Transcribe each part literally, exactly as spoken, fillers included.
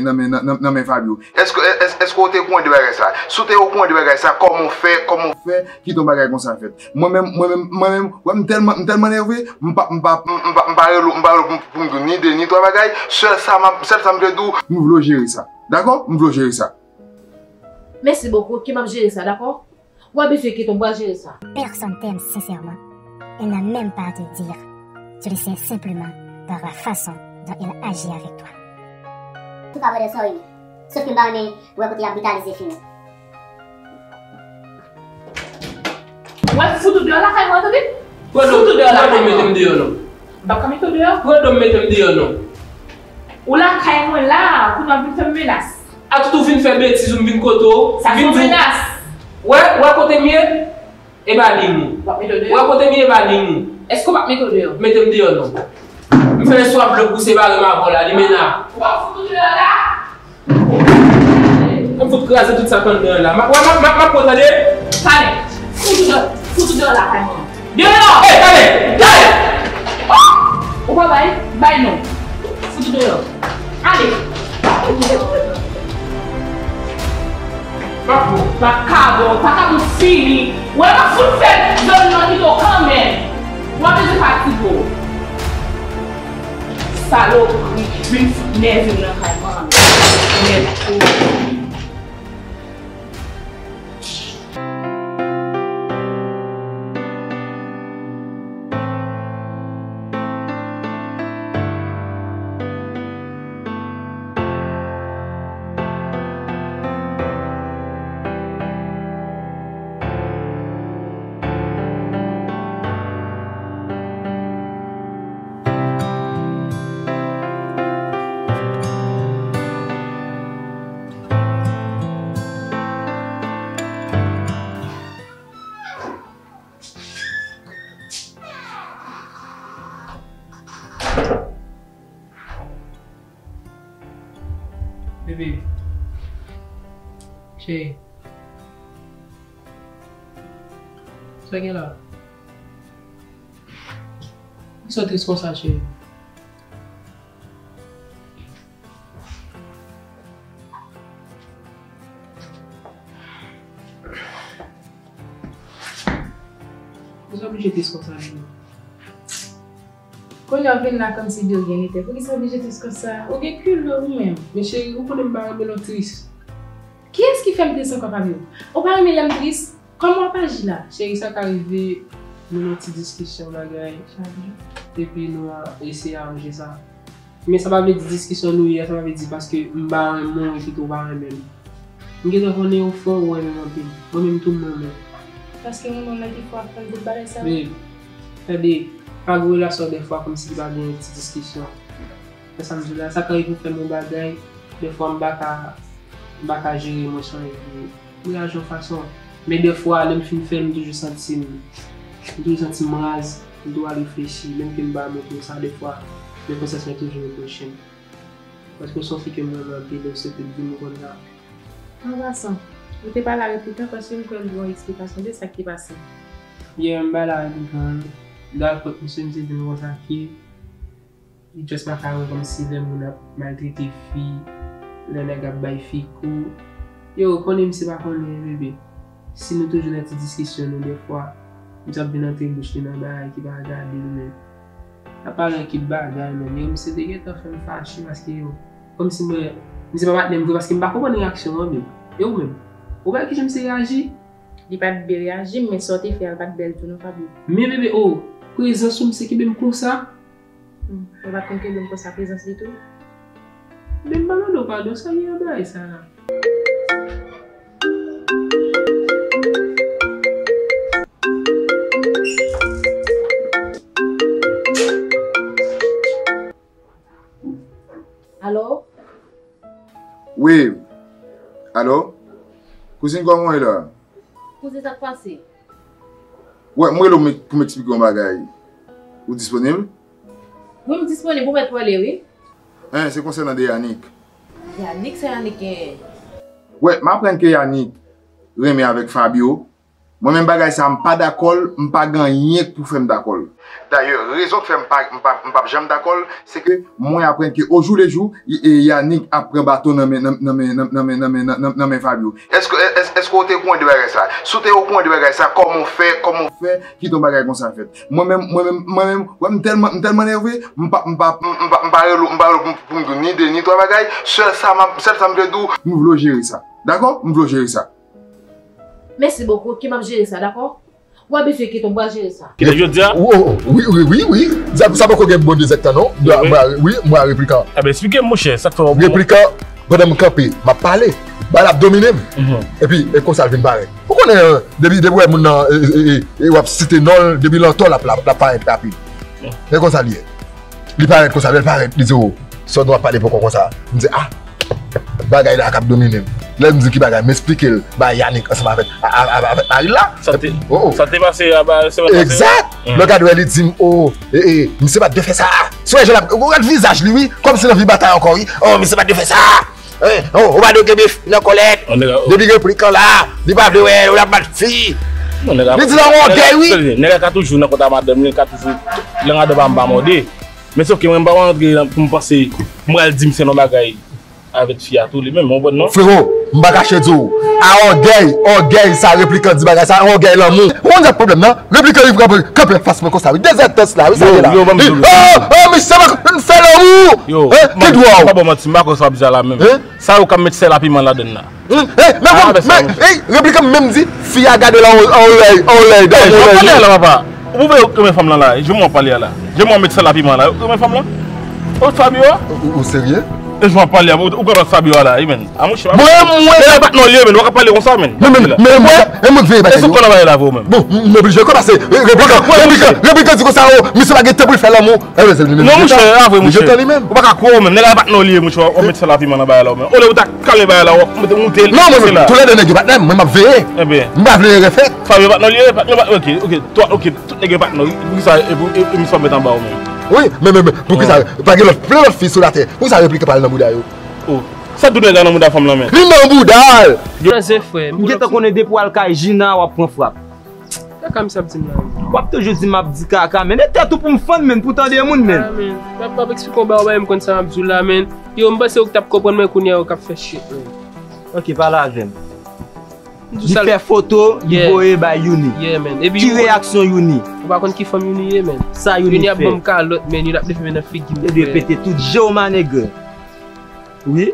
nan men, nan, nan, nan men Fabio. Èske, èske, èske w te okouran de bagay sa? Si w te okouran de bagay sa, kòman w fè, kòman w fè kite yon bagay konsa fèt? Mwen menm, mwen menm, mwen menm, wè, m tèlman, m tèlman nève, m pa, m pa, m, m pa, m pa rele w, m pa rele w pou, pou m di w ni de, ni twa bagay. Sèl sa m ap, sèl sa m vle di w, m vle w jere sa. Dakò? M vle w jere sa. Mèsi bokou, ki m ap jere sa, dakò? Ou pa bezwen enkyete w, m pral jere sa. Personne t'aime sincèrement. Elle n'a même pas à te dire. Tu le sais simplement par la façon dont elle agit avec toi. Antouka, brother, sorry. Sof ke m pa renmen wè kote y ap britalize fi yo. Mwen fout ou deyò lakay mwen, tande? Fout ou deyò lakay mwen. Mete m deyò non. M p ap ka mete w deyò. Pran do m mete m deyò non. Ou lakay mwen la, kounye a w vin fè m menas. A tout ou vin fè betiz ou m vin kote w. Sa se yon menas. Wè, wè kote m ye? E pa liy ou. W ap mete w deyò. Wè kote m ye, e pa liy ou. Èske w p ap mete w deyò? Mete m deyò non. M fè yon swaf dlo pou separe m avè w la, li men la. W ap fout ou deyò la. M fout kraze tout sa k anndan an la. M ap, wè, m ap, m ap, m ap pran, tande. Talè. Fout ou deyò, fout ou deyò lakay mwen. Deyò! Ey, talè! Talè! Ou pa bay? Bay non. Fout ou deyò. Ale! Makabon, makabon fini. Wè m ap fout fè zòn nan kite w kanmenm. W ap bezwen fatige w. Salopri, vin fout nève m nan kay mwen. Nève. Bebe. Cheri. Sa gen la? Poukisa w tris konsa, cheri? Poukisa w oblije tris konsa, cheri? Kounye a w vin la kòmsi de ryen nete. Poukisa w oblije tris konsa? Ou gen kilè ou menm? Men cheri, ou konnen m pa renmen lè w tris. Kiyès ki fè m tris ankò, Fabio? Ou pa renmen lè m tris? Kòman w ap aji la? Cheri, sa ka rive, nou nan ti diskisyon bagay. Epi nou eseye aranje sa. Men sa pa vle di diskisyon nou ye a, sa pa vle di paske m pa renmen w epi tou w pa renmen m. M gentan konnen o fon ou renmen m anpil. Mwen menm tou m renmen w. Paske mwen menm nan ki fwa ap tann tout bagay sa yo. Babe, tande, pa gen relasyon dèfwa kòmsi ki pa gen ti diskisyon. Wè sa m di w la, sa ka rive ou fè m yon bagay, dèfwa m pa ka, m pa ka jere emosyon epi m reyaji yon fason. Men dèfwa, lè m fin fè l, m toujou santi m, m toujou santi m raz, m toujou al reflechi, menm ke m pa montre w sa dèfwa, men konsyans mwen toujou repwoche m. Paske w se yon fi ke m renmen anpil, e w swete di m konsa. An pasan, ou te pale avèk Likan paske m kwè l dwe yon eksplikasyon de sa k te pase. Yeah, m pale avèk Likan wi. Dakò, misye, misye di m konsa ke li just pa ka wè kòmsi lè moun ap maltrete fi, lè nèg ap bay fi kou. Yo, ou konnen misye pa konnen, bebe. Si nou toujou nan ti diskisyon nou dèfwa, misye ap vin antre bouch li nan bagay ki pa gade l menm. Ap pale yon kit bagay menm. Yo, misye te gentan fè m fache paske yo, kòmsi mwen, misye pa patnè m vre paske m pa konprann reyaksyon an menm. E ou menm? Ou pa wè kijan misye reyaji? Li pa t byen reyaji, men sa w te fè a, l pa t bèl tou non, Fabio. Men bebe, o, prezans ou, misye kenbe m konsa. Hmm, ou pa t konn kenbe m konsa, prezans li tou? Men m pa mande w padon, sa gen nan bagay sa la? Alo? Wi. Alo? Kouzin, kòman w ye la? Kouzin, sa k pase? Wè, m rele w pou m eksplike w yon bagay. Ou disponib? Wi, m disponib, ou mèt pale, wi. Hein, se konsènan de Yannick. Yannick, sa Yannick genyen? Wè, m aprann ke Yannick renmen avèk Fabio. Mwen menm bagay sa, m pa dakò l, m pa gen anyen k pou fè m dakò l. Dayè, rezon k fè m pa, m pa, m p ap janm dakò l, se ke mwen aprann ke ojou le jou, Y- e Yanick ap pran baton nan men, nan, nan men, nan, nan men, nan men, nan, nan, nan men Fabio. Èske, èske, èske w te okouran de bagay sa? Si w te okouran de bagay sa, kòman w fè, kòman w fè, kite yon bagay konsa fèt? Mwen menm, mwen menm, mwen menm, wè, m tèlman, m tèlman nève, m pa, m pa, m, m pa, m pa rele w, m pa rele w pou, pou m di w ni de, ni twa bagay. Sèl sa m ap, sèl sa m vle di w, m vle w jere sa. Dakò? M vle w jere sa. Mèsi bokou, ke m ap jere sa, dakò? W ap bezwen kite m, m pral jere sa. Kite jodi a? Wi, wi, wi, wi, wi. Sa, sa poko gen bon de zèdtan, non. Mwen, wi, mwen a Replikan. Ebyen, eksplike m, monchè, sa k fè w... Replikan, pandan m kanpe, m ap pale. Bagay la ap domine m. Epi, e konsa l vin parèt. Ou konnen, depi, depi w wè moun nan, e, e, e, e w ap site non l, depi l antò, l ap, l ap, l ap parèt rapid. E konsa l ye. Li parèt konsa, lè l parèt, li di, "O, sa w ap pale poko konsa." M di, "A, bagay la k ap domine m." Lè m di ki bagay, m eksplike l ba Yanick ansanm avèk, a- a- avèk Maril la. Sa te, o, o. Sa te pase a ba semèn pase a. Egzak. Lè w gade wè li di m, "O, e, e, misye pa t dwe fè sa." Si w wè jan l ap, ou gade vizaj li, wi, kòmsi l anvi batay ankò, wi. "O, misye pa t dwe fè sa." Eh, oh, ou pa dwe kenbe fi nan kòlèt. Depi Replikan la, li pa vle wè, ou ap bat fi. Li di nan yon ògèy, wi. Nèg la ka toujou nan kont a madanm li, li ka toujou, lang madanm pa m pa mòde. Men sòf ke mwen, m pa antre pou m panse, pou m pral di misye yon bagay avèk fi a tou, li menm, ou konprann, non? Frewo, m pa kache di w. A ògèy, ògèy, sa Replikan di bagay sa, a ògèy lanmou. Ou konn sa pwoblèm nan? Replikan rive kanpe, kanpe anfas mwen konsa, wi. Dezètans la, wi, sa ye la. Yo, yo, ban m di w. Oh, oh, misye pa konn fè lanmou. Yo, eh, ki dwa w? Pa bon manti, m pa konn sa w ap di a la menm. Hein? Sa yo ka met sèl a piman ladann la. Hmm, eh, men bon, men, eh, Replikan menm di, fi a gade la, on, on lèy, on lèy, on lèy. Jan w ap pale a la, papa. Ou pa wè yo renmen fanm lan la, jan w ap pale a la. Jan w ap met sèl a piman la, yo renmen fanm lan. Ou Fabio a? Ou, ou serye? E jan w ap pale a, ou, ou konn Fabio a la, wi, men. A, monchè, mwen, mwen, nèg la pa t nan lye, men, w ap pale konsa, men. Men, men, men, mwen, e mwen k veye batay yo. Èske w konn bagay la vre, ou menm? Bon, m, m oblije kwè, paske Replikan, Replikan, Replikan di konsa, o, misye pa gen tan pou l fè lanmou. Non, monchè, a vre, monchè. Ou pa ka kwè, ou menm. Nèg la pa t nan lye, monchè, w ap met sèl a piman nan bagay la, ou menm. Olye ou ta kalme bagay la, w ap moute, moute. Non, mwen, mwen, toulède nèg yo patnè m, mwen, m ap veye. Ebyen. M pa vle erè fèt. Fabio pa t nan lye, pa t nan, ok, ok, tout, ok, tout, tout nèg yo patnè, poukisa, e, e, e, misye ap met anba w menm? Wi, men, men, men, poukisa, pa gen lòt, plen lòt fi sou latè, poukisa Replikan pa al nan bouda yo? Oh, sa tou nèg la nan bouda fanm lan, men. Li nan bouda l! Frè e frè, m gentan konnen depi w al kay Jina, w ap pran frap. Kaka misye ap di m la, men. W ap toujou di m ap di kaka, men. E tèt ou pou m fann, men, pou tande moun, men. Ah, men. M ap, m ap eksplike w bagay, m konn sa m ap di w la, men. Yo, m panse w t ap konprann mwen kounye a, w k ap fè shit, men. Ok, pale avè m. Li fè foto, li voye bay Youni. Yeah, man. Ki reyaksyon Youni? Ou pa konn ki fanm Youni ye, man. Sa Youni fè? Youni ap ban m kalòt, man. Youni ap leve men nan figi m. Te dwe pete tout je w, my nigga. Wi.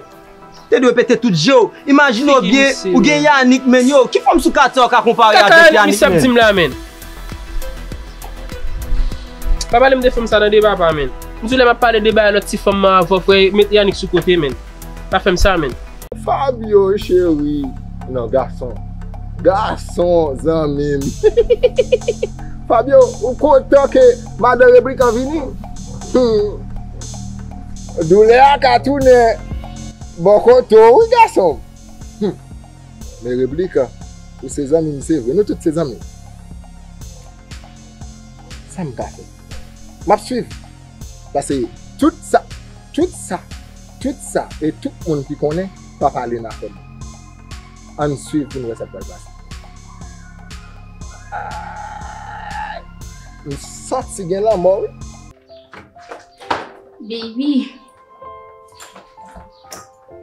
Te dwe pete tout je w. Imajine w byen, ou gen Yanick, man, yo. Ki fanm sou katye w ka konpare avèk Yanick, man? Kaka misye ap di m la, man. Pa pale m de fanm sa tande, papa, man. M di w lè m ap pale de bagay lòt ti fanm nan avè w, frè, met Yanick sou kote, man. Pa fè m sa, man. Fabio cheri, non, gason. Gason, zanmi m. Fabio, ou kontan ke madan Replikan vini? Hmm. Doulè a ka tounen bò kote w, wi, gason. Hmm. Men Replikan, ou se zanmi m, se vre. Nou tout se zanmi. Sa m ka fè? M ap swiv. Paske tout sa, tout sa, tout sa, e tout moun ki konnen, pa pale nan afè m. Ann swiv pou n wè sa k pral pase. Ay, m santi gen lanmò, wi. Baby.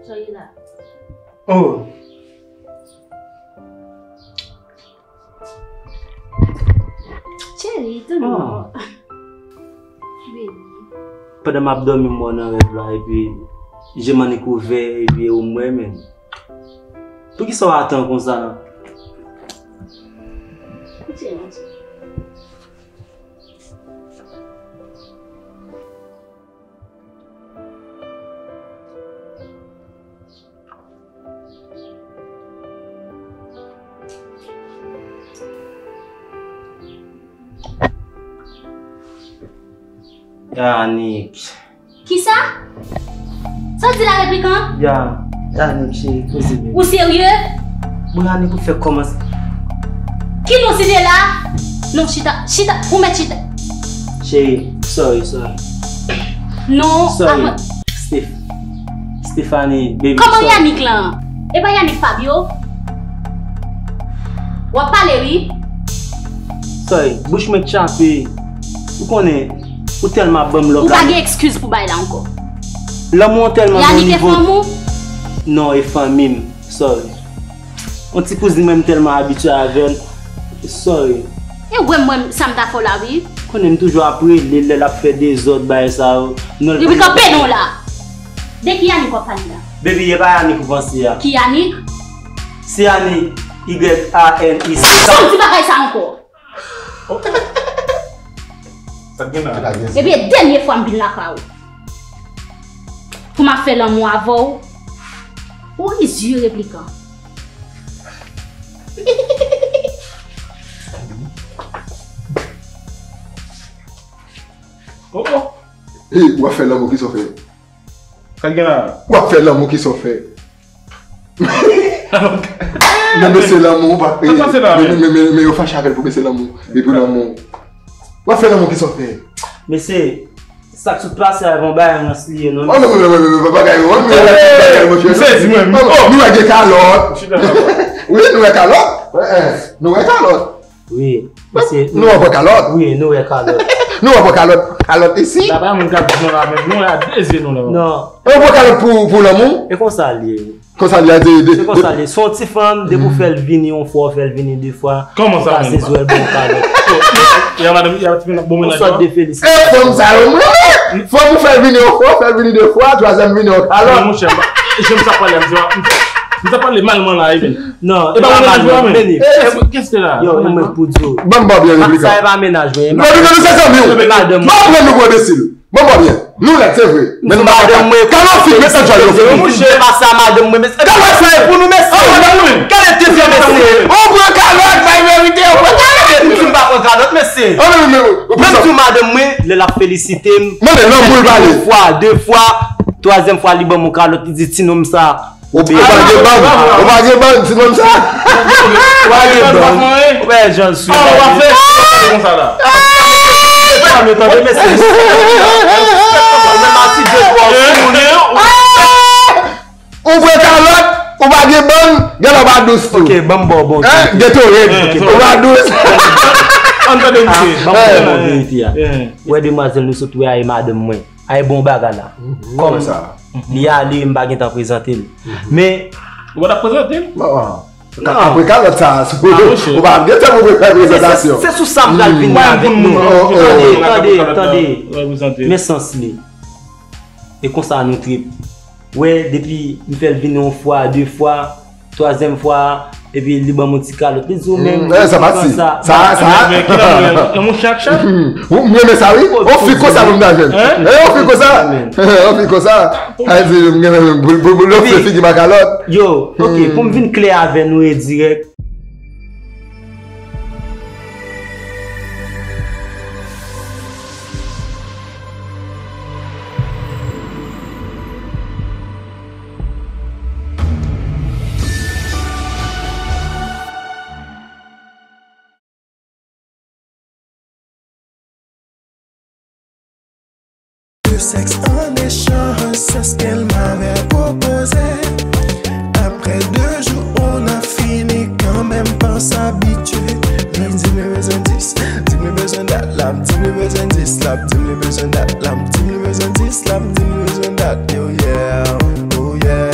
Jan w ye la? Oh. Cheri, tou non. Baby. Pandan m ap dòmi, m wè w nan rèv la, epi je m annik ouvè, epi e ou m wè, men. Poukisa w atan konsa? Cheri, cheri. Yanick. Kisa? Sa w di la, Replikan? Ya, Yanick, cheri, poze men. Ou serye? Bon, Yanick, ou fèk kòmanse. Ki non site la? Non, chita, chita, ou mèt chita. Cheri, sorry, sorry. Non, sorry. Steph-, Stephanie, baby, sorry. Kòman Yanick lan? E pa Yanick Fabio? W ap pale, wi. Sorry, bouch mwen k chape. Ou konnen, ou tèlman ap ban m love la. Ou pa gen ekskiz pou bay la ankò. Lanmou an tèlman nan nivo. Yanick e fanmi w? Non, e fanmi m. Sorry. Yon ti kouzin mwen m tèlman abitye avè l. Sorry. E wè m wè m sa m ta fè w la wi. Konnen m toujou ap rele l lè l ap fè dezòd bagay sa yo. Non, l Epi kanpe non la. De ki Yanick w ap pale la? Baby, e pa Yanick ou panse a. Ki Yanick? Se Yanick, Y A N I C. Sa w di bagay sa ankò? Sa k gen la? Epi e dènye fwa m vin lakay ou. Pou m ap fè lanmou avè w. Ou rizye replikan. Oh, oh. Hey, w ap fè lanmou ki sa w fè. Sa k gen la? W ap fè lanmou ki sa w fè. Men mesye lanmou pa. Sa k pase la, men, men, men, men yo fache avè l pou mesye lanmou. Epi lanmou. W ap fè lanmou ki sa w fè. Mesye, sa k sot pase a yon bagay rans li ye non. Oh, non, non, non, non, non, bagay rans, bagay rans, bagay rans. Misye di mwen, oh, nou wè gen kalòt. Wi, nou wè kalòt. Eh, eh, nou wè kalòt. Wi, mesye. Nou wè kalòt. Wi, nou wè kalòt. Nou wè kalòt. Kalòt isi. Papa moun k ap di nou la, men nou wè a de zye nou la. Non. Ou wè kalòt pou, pou lanmou? E konsa l ye. Konsa l ye, de, de, se konsa l ye. Se yon ti fanm, depi w fè l vini yon fwa, w fè l vini de fwa. Kòman sa menm? Ou kase zwe l, bon kalòt. Ya madanm, ya ti moun ap bon mennaj la. Yon sòt de felisite. E fanm sa yo, mwen, fanm ou fè l vini yon fwa, w fè l vini de fwa, twazyèm vini yon kalòt. Monchè, jan m sa pale a, m di, m sa pale malman la, even. Non, e pa mennaj mwen, men. Kès te la? Yo, mwen pou di w. Ban m ba w byen replika. Sa e pa mennaj mwen. Non, non, non, se zanmi w. Madanm mwen. Ban m pran nou pou enbesil. Ban m ba w byen. Nou rèd, se vre. Men nou pa madanm mwen. Kalòt fi, men sa djòl yo fè. Monchè, pa sa madanm mwen, mesye. Kalòt fi pou nou, mesye. Kalòt fi, mesye. Ou pran kalòt, bay verite, ou pran kalòt. Ou di m pa pran kalòt, mesye. Menm tou madanm mwen, lè l ap felisite m. Mande lanmou l pale. Yon fwa, de fwa, twazyèm fwa, li ban m yon kalòt, li di, "Ti nonm sa, ou pa gen bann, ou pa gen bann, ti nonm sa." Ou pa gen bann. Ou wè jan l sou. Ah, ou pa fè konsa la. Sa m tande, mesye. Ou menm a ti de twa, ou moun yo. Ou pran kalòt, ou pa gen bann, gen lè w pa dous tou. Ok, ban m ba w bon. Hein, gen to rèd. Ou pa dous. Ann tande misye. Ban m ba w bon verite a. Ou wè demwazèl nou sot wè a e madanm mwen. Ay bon bagay la. Kòm li ale, m pa gentan prezante l. Men ou pa t ap prezante l? Non. Apre kalòt sa, ou pa ap gentan pou fè prezantasyon. Se sou sa m pral vini avèk nou. Tande, tande, tande. Men sans li. E konsa nou trip. Wè, depi m fè l vini yon fwa, de fwa, twazyèm fwa, epi li ban m yon ti kalòt. Li di w menm, sa pati. Sa, sa. Lanmou chak chak. M renmen sa, wi. On fi konsa pou m ta jwenn. Hein? On fi konsa. On fi konsa. Sa vle di, m gen pou, pou, pou lòk se figi pa kalòt. Yo, ok, pou m vin klè avè nou e dirèk. De sèks an echanj, c'est ce qu'elle m'avait proposé. Après deux jours, on a fini quand même par s'habituer. Li di m li bezwen dis, di m li bezwen dat, l ap di m li bezwen dis, l ap di m li bezwen dat, l ap di m li bezwen dis, l ap di m li bezwen dat. Yo, yeah, oh yeah.